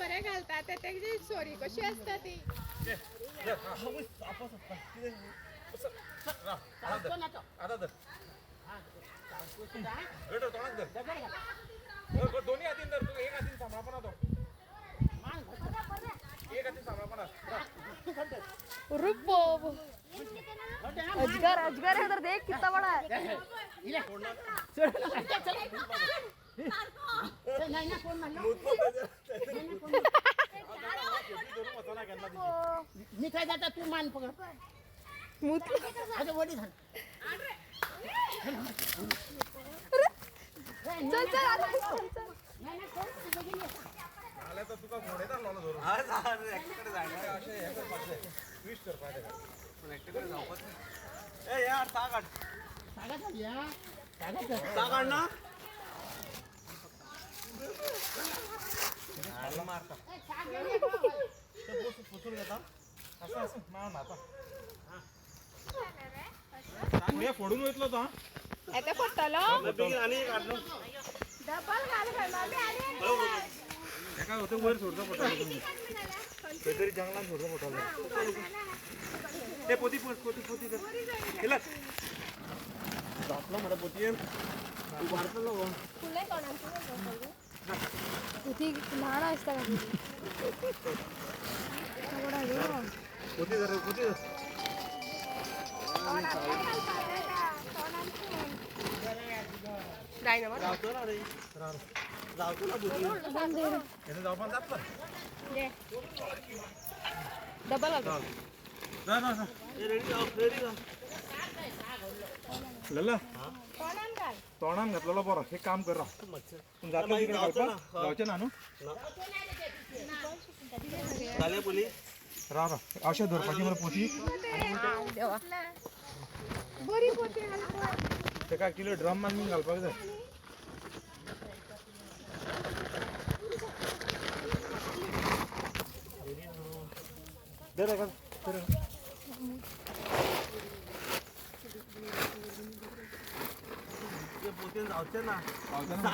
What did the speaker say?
बरें घालता ते तेजी सोरी कशी आसता ती. आता धर गटर तोंडात धर. दोन्ही हातीन धर तू, एक हातीन सांबाळपणा तो, एक हातीन सांबाळपणा. रुक बाब. अजगर अजगर है उधर, देख कितना बड़ा है. धरून वचना केन्ना तुजी. मी काय जाता तू मान पकड. मुतलं. आता वडी झालं. चल चल आता, चल चल. जाल्यार तर तुका घोडेतार लोलो धरून. अशें हें करपाक जाय, ट्विस्ट करपाक जाय. ए यार साग काढ. साग काढ ना. मारता पुसून घेता. आसूं आसूं, मार न्हाता. हे फोडून वयतलो तो. येता पडटलो. बेगीन आनी एक हाड न्हू. डबल घाल खंय मामी आनी एक घाल. एका होते वयर सोडचो पडटलो तुमी, खंय तरी जंगलान सोडचो पडटलो. ते पोती पोती पोती केलात जातलो मरे पोतयेन उबारतलो गो. फुडलें तोंडान. ती लहान असता का तुझी? पोती धर पोती धर. जायना मरे. जावचो ना रे, जावचो ना पोतयेन. हें जावपाक जातलो. डबल घाल. जा जा जा. ए रेडी जाव रेडी जाव. लल्ला तोंडान घाल. तोंडान घातलेलो बरो. हे काम कर राव. पूण जातलो मागीर तिकडे जावचो घालपाक ना. जावचें ना न्हू. जालें पोली. राव राव, अशें धरपाची मरे पोती. बरी पोती घाल पळय. तेका एक्चुअली ड्रम मान घालपाक जाय. धर हेका, धर हेका. ते पोतयेन जावचें ना. जावचें ना.